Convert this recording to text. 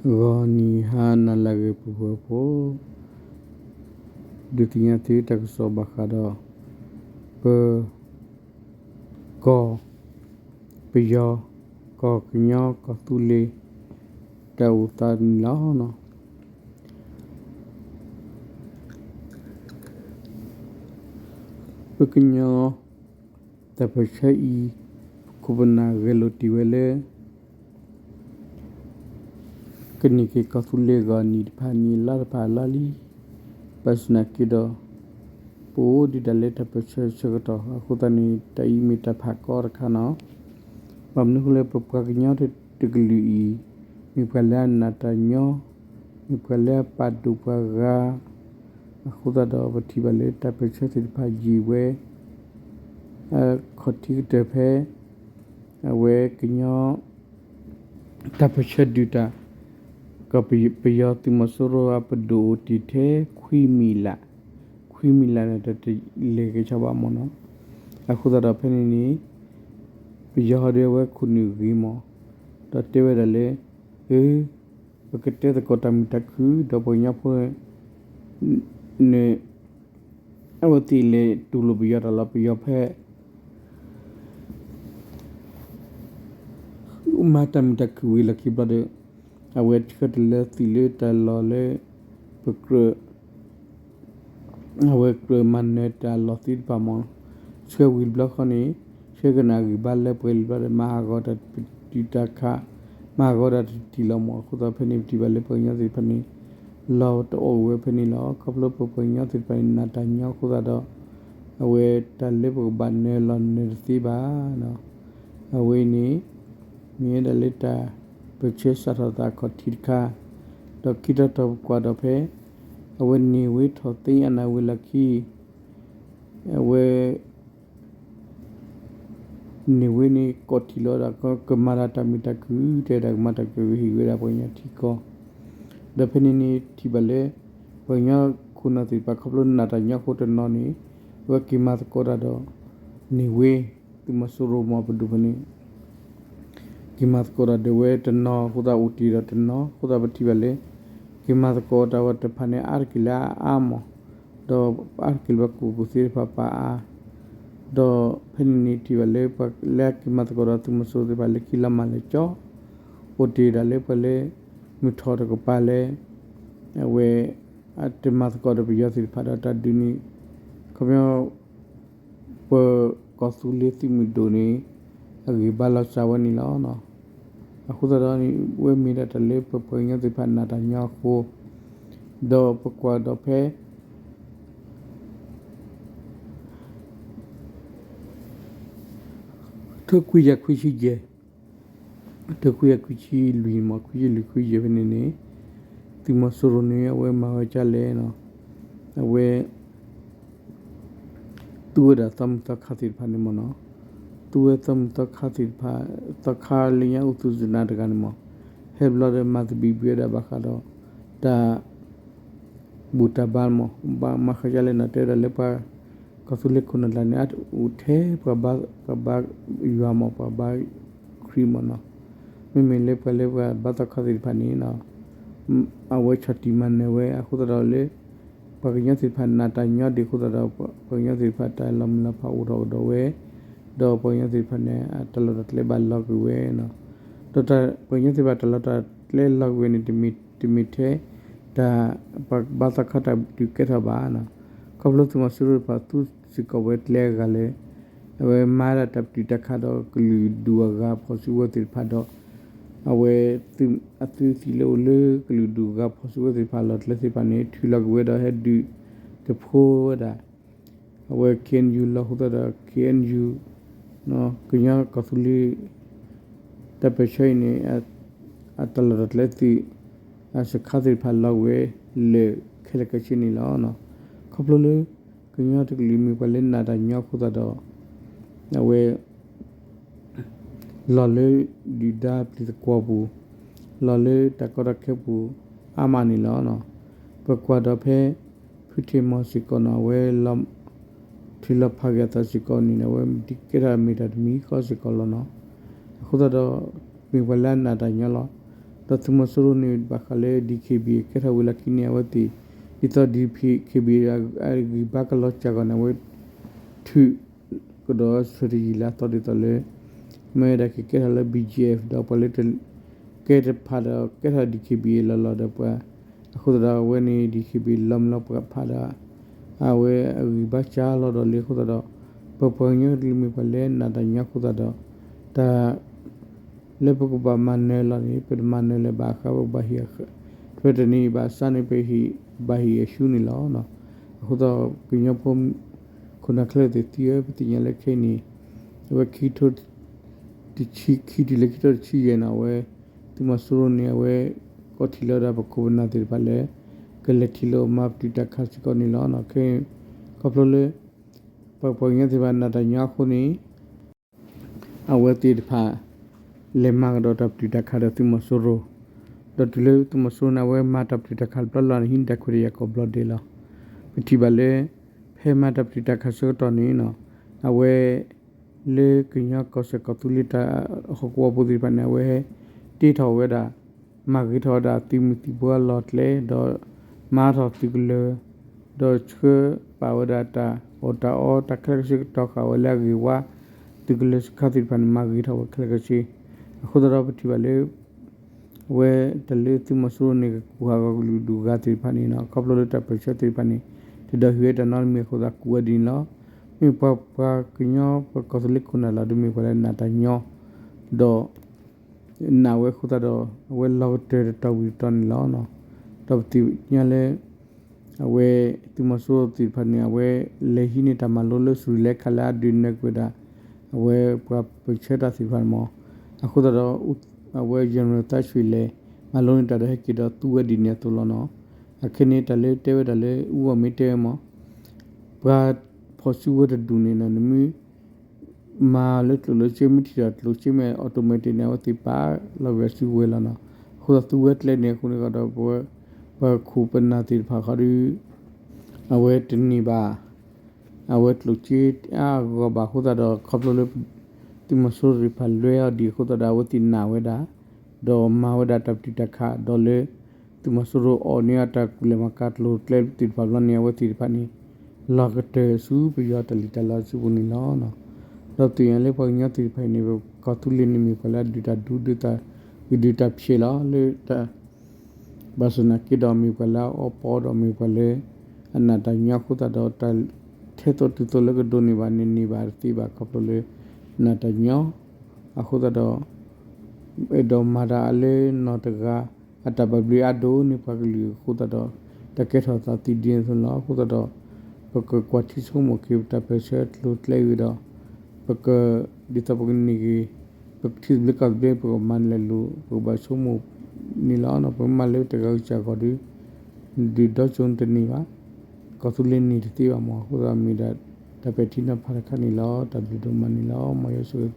ဂီၤနံၤဟါနၤလၢအဂ့ၤ ပှၤဖိ, ဒုးသ့ၣ်ညါသုတၢ်ကစီၣ်ဘၣ်ဃးဒီး ပ ကီၢ်ပယီၤ, ကီၢ်ကညီ ကီၢ်သူလ့ၤ တၢ်အိၣ်သးန့ၣ်လီၤ. ပကညီတၢ်ပၢၢ်ဆၢအံၤ ပခိၣ်ပနၢ်ဂဲၤလိာ်တ့ၢ်ဝဲလၢ ကန့ၢ်က့ၤကီၢ်သူလ့ၤဂီၢ်နံၤတဖၣ်န့ၣ် လါတဖၣ်အလီၢ်လံ. ဘၣ်ဆၣ်သနာ်က့ဒီး ပအိၣ်ဒံးဒၣ်လၢတၢ်ပၢၢ်ဆၢဆၢကတီၢ်အဃိသတးန့ၣ် တၢ်အံၤမ့ၢ်တၢ်ဖးကီတခါနီၤ. ဘၣ်မနုၤအဃိလၢ ပပှၤကညီတကလုာ်အံၤ မ့ၢ်ပှၤလၢအနာ်တၢ်ညီ, မ့ၢ်ပှၤလၢအပာ်ဒိၣ်ပှၤဂၤ အဃိသတးဒီး ပထံၣ်ဘၣ်လၢတၢ်ပၢၢ်ဆၢသ့ၣ်တဖၣ်ယံာ်ဝဲ အခီၣ်ထံးကတၢၢ်ဖဲ အဝဲကညီ တၢ်ပၢၢ်ဆၢဒုးတၢ် ကီၢ်ပယီၤသုးမီၤစိရိၤအပဒိၣ်အိၣ်တ့ၢ်ထဲခွံမံၤလး, ခွံမံၤလးန့ၣ် တလဲၤက့ၤဆီဘၣ်မ့ၢ်နီၤ. အဃိသတးဒီးဖဲန့ၣ်န့ၣ် ပယီၤဟီဒီးအဝဲခိၣ်နူာ်ဂ့ၤမး ဒီးတဲဝဲဒၣ်လၢ အၢ ပကတဲသကိးတၢ်မုာ်တၢ်ခုၣ် ဒီးပှၤကညီဖိ န့ၣ် အဝဲသ့ၣ်လဲၤတူၢ်လိာ်ပယီၤတၢ်လီၤ ပယီၤဖဲ မၤတၢ်မုာ်တၢ်ခုၣ်ဝံၤလီၢ်ခံဘျီဒီး အဝဲဆှၢတၢ်လၢသုးလၢတၢ်လီၢ်လၢ ပကြၢး အဝဲကြၢးမၤနၢၤတၢ်လီၢ်သ့ၣ်တဖၣ်မ့ၢ် ဆှၢဝံၤတဘျီဃီန့ၣ် ဆှၢကနၣ်ဂံၢ်ဘါလၢပှဲၤလံဘျီဒီး မၤဟးဂီၤတၢ်ပတုာ်တၢ်ခး မၤဟးဂီၤတၢ်တထံၣ်လီၤမ့ၢ်. အဃိသတးဖဲန့ၣ် ပထံၣ်ဘၣ်လၢပှၤကညီသ့ၣ်တဖၣ်န့ၣ် လီၤတအိၣ်ဝဲဖဲန့ၣ်လီၤ. ခီဖျိပပှၤကညီသ့ၣ်တဖၣ်န့ၣ် နာ်တၢ်ညီအဃိသတးဒီး အဝဲတၢ်လၢပကဘၣ်နၢၤလီၤနၢၤတသ့ဘၣ် အဝဲအံၤန့ၣ် မ့ၢ်ဝဲဒၣ်လၢတၢ်ပၢၢ်ဆၢစးထီၣ်သးအခီၣ်ထံးတခါ, ဒီးခံတီၤတီၤပကွၢ်ဒီးဖဲ အဝဲန့ၢ်ဝ့ထီၣ်သ့အနၢ်ဝ့လီၢ်ခံ အဝဲ န့ၢ်ဝ့န့ၣ် ကိးထံၣ်လီၤဒၣ် ကမၤတၢ်မုာ်တၢ်ခုၣ် တဲဒၣ်ကမၤတၢ်ကရၢဟ့ၣ်ဝဲဒၣ်ပှၤကညီထံကီၢ်, ဒီးဖဲန့ၣ်န့ၣ်ထံၣ်ဘၣ်လၢ ပှၤကညီခိၣ်နၢ်သ့ၣ်တဖၣ် ခီဖျိနာ်တၢ်ညီအဃိတနီၤန့ၣ် အဝဲက့ၤမၤသကိးတၢ်ဒီး န့ၢ်ဝ့ သုးမီၤစိရိၤမ့ၢ်ပဒိၣ်ဖဲန့ၣ် က့ၤမၤသကိးတၢ်ဒၣ်ဝဲတနီၤအဃိသတးအိၣ်တ့ၢ်ဒီးတနီၤအဃိသတး ပထံၣ်ဘၣ်လၢ က့ၤမၤသကိးတၢ်ဝဲတဖၣ်န့ၣ် အါတက့ၢ်လၢအအါမး, ဒီးအါတက့ၢ်လၢပှၤကူၣ်ဘၣ်ကူၣ်သ့တဖၣ်ပာ်အါ, ဒီးဖဲန့ၣ်န့ၣ်ထံၣ်ဘၣ်လၢ ပှၤလၢအက့ၤမၤသကိးဒီးသုးမီၤစိရိၤသ့ၣ်တဖၣ်လၢခံလီၤမၢ်လၢကၠီ, အိၣ်တ့ၢ်ဒၣ်လၢပှၤလၢ မုၢ်ထီၣ်တကပၤလၢ အဝဲ တမၤသကိးဒီးပယီၤသ့ၣ်တဖၣ်ဒီးတၢ်ဒုးန့ၣ် ခီပညီ ပကီၢ်သူလ့ၤသုးမုၢ်ဒိၣ်န့ၣ် အဂံၢ်ဘါလီၤစှၤဝဲန့ၣ်လီၤ. အဃိသတးဒီးန့ၣ် ဝဲမ့ၢ်ဒၣ်တၢ်လၢပပှၤကညီသ့ၣ်တဖၣ်နာ်တၢ်ညီအဃိ, ဒီးပကွၢ်ဒီးဖဲ ထိခွံကယၤခွံဆံယဲၢ်, ထိခွံကယၤခွံဆံလွံၢ်မး ခွံဆံလွံၢ်ခွံယဲၢ်ဖဲန့ၣ်န့ၣ် သုးမီၤစိရိၤန့ၣ် အဝဲမၤဝဲဒ်လဲၣ်နီၤ, အဝဲ သူဝဲဒၣ်သီမုၢ်သီခါသ့ၣ်တဖၣ်န့ၣ်မ့ၢ်နီၤ, သူဝဲသီမုၢ်သီခါသ့ၣ်တဖၣ် သီခါလၢညါအိၣ်သူၣ်စူၤနၤတဂၤန့ၣ်မး, ဟဲဘျီဒီးမၤသဘံၣ်ဘုၣ်ဝဲဒၣ်ဘၣ်ဃးဒီး တၢ် ဘူၣ်တၢ်ဘါမး ဘၣ်မၤဃးဒ်လဲၣ်နီၤ တဲဝဲဒၣ်လၢပှၤ ကီၢ်သူလ့ၤခိၣ်နၢ်တဂၤန့ၣ် အအိၣ်ထဲပှၤဘါ ပှၤဘါယွၤမး ပှၤဘါခရံာ်မးနီၤ, မ့မ့ၢ်လၢပှၤလၢပှၤဘါသီခါသ့ၣ်တဖၣ်န့ၣ် အဝဲဆီၣ်တံၢ်မၤနၢၤဝဲ အဃိသတးဒီးလၢ ပှၤကညီသ့ၣ်တဖၣ်နာ်တၢ်ညီဒံးအဃိသတးဒီး ပှၤကညီသ့ၣ်တဖၣ်တၢ်လီၤမုၢ်လီၤဖးအိၣ်ထီၣ်ကဒီးဝဲ, ဒီးပှၤကညီသ့ၣ်တဖၣ်န့ၣ် အတၢ်လီၢ်တၢ်ကျဲဘၣ်လီၤကွံာ်ဝဲနီၤ, ဒီးပှၤကညီသ့ၣ်တဖၣ်တၢ်လီၢ်တၢ်ကျဲလီၤကွံာ်ဝဲန့ၣ် တမ့ၢ်ထဲ တၢ်ပှၤဘါသီခါတၢ်ဒုးကဲထီၣ်ဘၣ်နီၤ, ခီဖျိသုးမီၤစိရိၤတဖၣ်သူစ့ၢ်ကီးဝဲကျဲအဂၤလၢ အဝဲမၤဒၣ်တၢ်ပတုာ်တၢ်ခးဒီးကလုာ်ဒူၣ်အဂၤဖီၣ်စုကဝဲၤသ့ၣ်တဖၣ်ဒီး အဝဲ အသုးသံၣ်လၢအိၣ်လၢကလုာ်ဒူၣ်အဂၤဖီၣ်စုကဝဲၤသ့ၣ်တဖၣ်လီၢ်ကျဲသ့ၣ်တဖၣ်န့ၣ် ထုးလီၤက့ၤဝဲဒီးဟဲဒုးတဖိဝဲဒၣ် အဝဲ ခ့ၣ်အဲၣ်ယူၣ် လီၢ်ဟူသတးဒီး ခ့ၣ်အဲၣ်ယူၣ် ကညီကီၢ်သူလ့ၤ တၢ်ပၢၢ်ဆၢအံၤန့ၣ် အတၢ်လီၢ်တၢ်ကျဲသုး အစခါသ့ၣ်တဖၣ်လီၤဝဲလၢာ်ခဲလၢာ်ခဲဆ့န့ၣ်လီၤ. ခီဖျိလၢ ကညီတကလုာ်မ့ၢ်ပှၤလၢနာ်တၢ်ညီအဃိသတးဒီး အဝဲ လီၤလၢဒုၣ်ဒါပျံၤသကွီၤပူၤ, လီၤလၢတၢ်ကီတၢ်ခဲပူၤ အါမးန့ၣ်လီၤ. ပကွၢ်ဒီးဖဲ ဖုထံၣ်မီၤစ့ၢ်ကီးနီၤ အဝဲ ထုးလီၤဖးက့ၤအသးစ့ၢ်ကီးန့ၣ် အဝဲဒုးကဲထီၣ်မ့ၢ်တၢ်တမံၤဃီစ့ၢ်ကီးလီၤနီၤ. အဃိသတးဒီး မ့ၢ်ပှၤလၢအနာ်တၢ်ညီလီၤ. ဒီးသုးမီၤစိရိၤန့ၣ် ဘၣ်ဃးလၢ DKBA ကဲထီၣ်ဝံၤလီၢ်ခံန့ၣ် အဝဲသ့ၣ် ဒ်သိး DKBA အဂံၢ်ဘါကလီၤစှၤဂီၢ်န့ၣ် အဝဲ ထုး ကဒီးဆၢတယံာ်လၢအသီဒ်သိးလၢ မ့ၢ်ဝဲဒၣ်ကကဲထီၣ်လၢ BGF ဒီးပှၤလၢ ကဲတဖၣ်ဒီး ကဲထီၣ် DKBA လီၤလီၤဒီးပှၤ အဃိသတးဒီးအဝဲန့ၣ် DKBA လီၤမုၢ်လီၤပှၢ်ဖးဒီး အဝဲအဂံၢ်ဘါစှၤလီၤဒီးလံအဃိသတးဒီး ပပှၤကညီကလုာ်မ့ၢ်ပှၤလၢနးတၢ်ညီအဃိသတးဒီး တၢ် လၢပကဘၣ်မၤနၢၤလီၤန့ၣ် ပတမၤနၢၤလၢၤဘၣ်ဃး ပဘၣ်ဟ့ၣ် ဖဲတနံၤဘၣ်ဆၣ်န့ၣ် ပဟ့ၣ် ဘၣ်ဟ့ၣ်အရှုံးန့ၣ်လီၤ. အဃိသတးဒီး ကညီဖိ ခိၣ်နၢ်ခဲလၢာ်သ့ၣ်သုဧၢ ပသ့ၣ်ညါလၢခဲအံၤန့ၣ် အဝဲခံထိ တဆံခံတုၤလၢခံထိတဆံယဲၢ်န့ၣ် အဝဲ သုးမီၤစိရိၤန့ၣ် အဝဲ ကီၢ်ထံးလီၤဒၣ်ပခိၣ်ပနၢ်သ့ၣ်တဖၣ်လၢ ကလဲၤထံၣ်လိာ်မၤပတုာ်တၢ်ခးစ့ၢ်ကီးန့ၣ်လီၤ. ခဲ ခီဖျိလၢ ပပှၤကညီသ့ၣ်တဖၣ်နးတၢ်ညီအဃိန့ၣ် အဝဲသ့ၣ်တဖၣ် လဲၤမၤကဒီးတၢ်ပတုာ်တၢ်ခးဒီးသုးမီၤစိရိၤ, ဒီးတုၤလၢသုးမီၤစိရိၤန့ၣ် အဝဲမၤတၢ်ပတုာ်တၢ်ခးတဘျီလီၤန့ၣ် ဟံးန့ၢ်တၢ်ခွဲးတၢ်ယာ်ကိးဘျီဒဲးလီၤ. ပထံၣ်ဘၣ်လၢ ဖဲမၤတၢ်ပတုာ်တၢ်ခးဆၢကတီၢ်န့ၣ် အဝဲ လၢကညီကီၢ်စဲၣ်ကီၢ်သူလ့ၤတၢ်ဟီၣ်ကဝီၤဖိသ့ၣ်တဖၣ်န့ၣ် အဝဲဟဲတ့ထီၣ်ဝဲဒၣ် မၤဂ့ၤထီၣ်ဝဲဒၣ်သုးမုၢ်သံၣ်ဘိအလီၢ်အကျဲ ဒီးမၤထီၣ်သုးကလၢၤ ဒီးဆှၢပာ်ဝဲဒၣ်တၢ်အီၣ်တၢ်အီတၢ်ခဲလၢာ်ခဲဆ့ကတီၤဃာ်ဝဲလၢအဂ့ၢ်ဝါ သုးကလၢၤစခါသ့ၣ်တဖၣ်န့ၣ် မၤဂ့ၤထီၣ်ဝဲခဲလၢာ်ခဲဆ့, အဃိသတးဒီးပထံၣ်ဘၣ်လၢ အဝဲတၢ်လၢသုးမီၤစိရိၤန့ၣ် ကကူးဟးဂီၤကလုာ်ဒူၣ်ဂၤသ့ၣ်တဖၣ်န့ၣ် ခီဖျိလၢတၢ်ပၢၢ်ဆၢသ့ၣ်တဖၣ်န့ၣ် တဒီးဟ့ၣ်ဝဲတၢ်နီတမံၤအဃိသတးကူးဝဲဒ်န့ၣ်လီၤ. မ့ၢ်ပှၤပှၤကညီပှၤကီၢ်သူလ့ၤခိၣ်နၢ်လီၤ ဒ်မ့ၢ်ပှၤလၢနးတၢ်ညီ ဒီး နာ်ဝဲအဃိသတးဒီး အဝဲလီၤကတၢၢ်တတီၤဝံၤတတီၤန့ၣ်လီၤ. ဒီးပသ့ၣ်ညါလၢ အဝဲ သုးမီၤစိရိၤသ့ၣ်တဖၣ်န့ၣ် အဝဲလဲၤဟံးန့ၢ်တၢ်မၤလိလၢ Sri Lanka လၢအဒုးနၢၤကွံာ်ဝဲဒၣ် အဝဲပှၤပၢၢ်ဆၢတၢ်သ့ၣ်တဖၣ်န့ၣ်မး, အဃိသတးဒီး အဝဲ General သးဆံလဲၣ် မၤလိန့ၢ်တၢ်ဒီးဟဲက့ၤဒီးသူဝဲဒ်န့ၣ်အသိးလီၤနီၤ. အခဲန့ၣ် တၢ်လၢတဲဝဲဒၣ်လၢ ဦးအောင်မင်း တဲဝဲမး ပှၤဖီၣ်စုကဝဲၤတဒူၣ်န့ၣ်နီၤ နမ့ၢ် မၤလၢကျိၣ်လၢစ့ မ့ၢ်ထံၣ်ဒီးကျိၣ်စ့မ့ၢ် automatic န့ၣ် အဝဲသ့ၣ်ပာ်လီၤက့ၤစုကဝဲၤလီၤနီၤ. အဃိသတးသူဝဲကျဲန့ၣ်အဃိန့ၣ်ဒီး ပ ပှၤခိၣ်ပနၢ်သ့ၣ်တဖၣ်ဃီဒီး အဝဲတန့ၢ်ဘၣ် အဝဲကျိၣ်စ့အါအဂီၢ်ဘၣ်အဃိသတးဒီး ခီဖျိလၢ သုးမီၤစိရိၤသ့ၣ်တဖၣ်လွဲအီၤဒံးအဃိသတးဒီး အဝဲသ့ၣ်နာ်ဝဲဒၣ် ဒီးမၤဝဲဒၣ်တၢ်ပတုာ်တၢ်ခးဒီးလၢ သုးမီၤစိရိၤအီၣ်န့ၢ်အတၢ်ကူၣ်လဲၤမၤကၤကျိၤကျဲသ့ၣ်တဖၣ်ဘျီန့ၣ် အဝဲသ့ၣ်တဖၣ်န့ၣ် လီၤကတၢၢ်ဆူပယီၤတၢ်လံၣ်တၢ်လီဆူပူၤန့ၣ်လီၤ. ဒီးပသ့ၣ်ညါလၢပှၤကညီသ့ၣ်တဖၣ်အံၤန့ၣ် ကီၢ်သူလ့ၤန့ၣ်မ့ၢ်ပှၤလၢအဒုးတၢ်ဒူ ဒုးတၢ်ဂ့ၤဒုးတၢ်ဖျဲးလီၤ လၢတၢ် ဘၣ်ဆၣ်သနာ်က့ဒီးမ့ၢ်ပှၤလၢအအီပီဒီးမ့ၢ်ပှၤလၢ အနးတၢ်ညီအဃိသတးဒီး တၢ်ထဲသိးတုၤသိးလၢကဒိးန့ၢ်ဘၣ်န့ၣ်န့ၢ်ဘၣ်တသ့ဘၣ်ခီဖျိလၢ နးတၢ်ညီ အဃိသတးဒီး အဲၣ်ဒိးမၤတၢ်အါလၢနီၢ်တဂၤ အတၢ်ဘၣ်ဘျုးအါဒိၣ်န့ၢ်ပှၤကလုာ်အဃိသတးဒီး တၢ်ကဲထီၣ်သးသံဒ်န့ၣ်အသိးလီၤ. အဃိသတးဒီး ပကကွၢ်ထံဆိကမိၣ်က့ၤပတၢ်ပၢၢ်ဆၢကျိၤကျဲအံၤဒီး ပက ဒ်သိးပကန့ၢ်က့ၤ ပကထံသဘျ့ကီၢ်သဘျ့ ပကမၤနၢၤလိာ် ပကဘၣ်ဆိကမိၣ်န့ၣ်လီၤ. ပမ့ၢ်မၤလၢတဂၤကစၢ်ဂီၢ်ဒီး ဒုးဒီကၠိတန့ၢ်ဘၣ်. ကီၢ်သူလ့ၤန့ၢ်တသ့ဘၣ်မး အဃိသတးမ့ၢ်ဒၣ် တၢ်ပဲာ်ထံနီၤဖးတခါန့ၣ်လီၤ. တၢ်ဘျုးဒိၣ်မးန့ၣ်လီၤ. မ်ယွၤဆိၣ်ဂ့ၤ